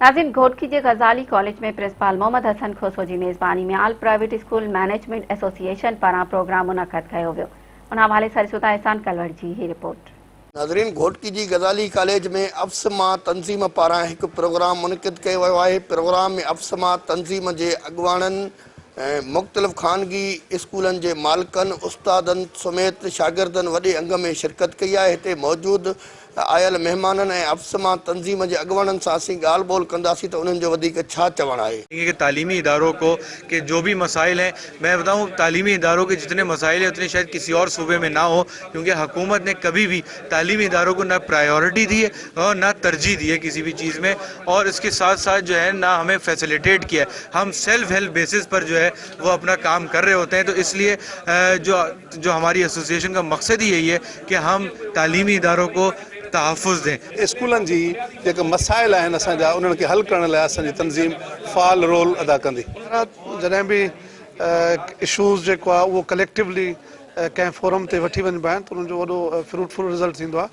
ناظرين گهوٽڪي جي Ghazali college ۾ principal Muhammad حسن کوسو جي ميزباني ۾ all private school management association پاران پروگرام منعقد ڪيو ويو ان حوالي سان ڏسون ٿا احسان ڪلوڙ جي هي رپورٽ. ناظرين گهوٽڪي جي غزالي ڪاليج ۾ افسما تنظيم پاران هڪ پروگرام منعقد ڪيو ويو آهي پروگرام ۾ افسما تنظيم جي اڳواڻن مختلف خانگي اسڪولن جي مالڪن استادن سميت شاگردن وڏي انگ ۾ شرڪت ڪئي آهي هتي موجود آيل مهمانن ۽ افسما تنظيم جي اڳواڻن سان اسين ڳالهه ٻولهه ڪنداسين ته انهن جو وڌيڪ ڇا چوڻ آهي. ڪي تعليمي ادارو ڪو ڪي جو بهي مسائل هين مين بتائون تعليمي ادارو ڪي جتني مسائل هين اتني شايد ڪسي اور صوبي ۾ نه هو ڪيونڪه حڪومت ني ڪبهي بهي تعليمي ادارو ڪو نه پرائيورٽي the هي اور نه ترجيح the هي ڪسي بهي چيز ۾ اور اس ڪي ساٿ ساٿ جو هي نه همين فيسليٽيٽ ڪيا هي هم سيلف هيلپ بيسس پر جو هي وو اپنا ڪام ڪر رهي هوتي هين تو اس ليي جو جو هماري ايسوسيئيشن ڪا مقصد هي يهي هي ڪي هم تعليمي ادارو ڪو تحفظ دين. اسڪولن جي جيڪي مسائل آهن اسان جا انهن کي حل ڪرڻ لاء اسان جي تنظيم فعال رول ادا ڪندي. جڏهن به اشوز جيڪو آهي اهو ڪليڪٽولي ڪنهن فورم تي وٺي وڃبا آهن ته انهن جو وڏو فروٽفل رزلٽ ٿيندو آهي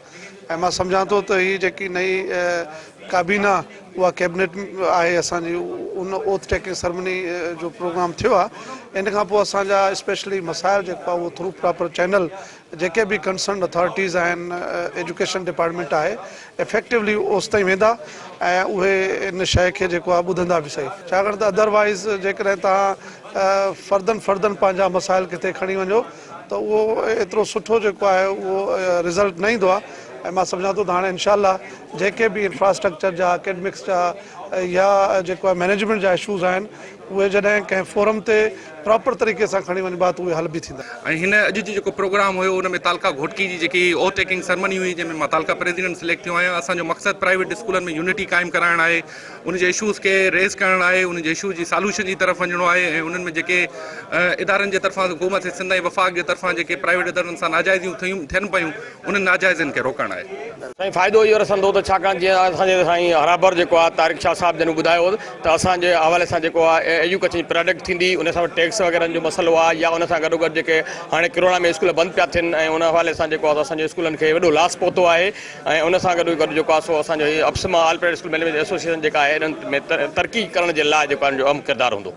۽ مان سمجهان ٿو ته هي جيڪي نئين ڪابينا اها ڪيبنيٽ آهي اسان جي ان اوٿ ٽيڪنگ سرمني جو پروگرام ٿيو آهي ان کان پوء اسان جا اسپيشلي مسائل جيڪو آهي اهو ٿرو پراپر چينل جيڪي به ڪنسرن اٿارٽيز آهن ايجوڪيشن ڊپارٽمينٽ آهي افيڪٽولي اوستائين ويندا ۽ اهي ان شيء کي جيڪو آهي ٻڌندا به سهي ڇاڪاڻ ته ادروائز جيڪڏهن توهان فردن فردن پنهنجا مسائل ڪٿي کڻي وڃو ته اهو ايترو سٺو جيڪو آهي اهو رزلٽ نه ايندو آهي ۽ مان سمجهان ٿو ته هاڻي انشاء الله جيڪي به انفراسٽرڪچر جا اڪيڊمڪس جا يا جيڪو آهي مئنيجمينٽ جا اشوز آهن اهي جڏهن ڪنهن فورم تي پراپر طريقي سان کڻي وڃبا ته اهي حل به ٿيندا. ۽ هن اڄ جو جيڪو پروگرام هيو ان ۾ تعلقه گهوٽڪي جي جيڪي اوٿ ٽيڪنگ سرمني هئي جنهن ۾ مان تعلقه پريزيڊنٽ سليڪٽ ٿيو آهيان اسان جو مقصد پرائيويٽ اسڪولن ۾ يونٽي قائم ڪرائڻ آهي ان جي اشوز کي ريز ڪرڻ آهي انهن جي اشوز جي سالوشن جي طرف وڃڻو آهي ۽ انهن ۾ جيڪي ادارن جي طرفان حڪومت سنڌ ۽ وفاق جي طرفان جيڪي پرائيويٽ ادارن سان ناجائزيون ٿيون ٿين پيون انهن ناجائزين کي روڪڻ آهي. سائين فائدو اهو رسندو ته ڇاڪاڻ جيئن اسان جي سائين هرابر جيڪو آهي طارق شاهه صاحب جن ٻڌايو هو ته اسان جي حوالي سان جيڪو آهي ايجوڪيشن جي پراڊڪٽ ٿيندي ان سان ٽيڪس وغيرن جو مسئلو آهي يا ان سان گڏو گڏ جيڪي هاڻي ڪرونا ۾ اسڪول بند پيا ٿين ۽ ان حوالي سان جيڪو آهي اسان جي اسڪولن کي وڏو لاس پهتو آهي ۽ ان سان گڏو گڏ جيڪو آهي سو اسان جو هي APSMA all private school management association جيڪا آهي انهن ۾ ترقي ڪرڻ جي لاء جيڪو آهي ان جو اهم ڪردار هوندو.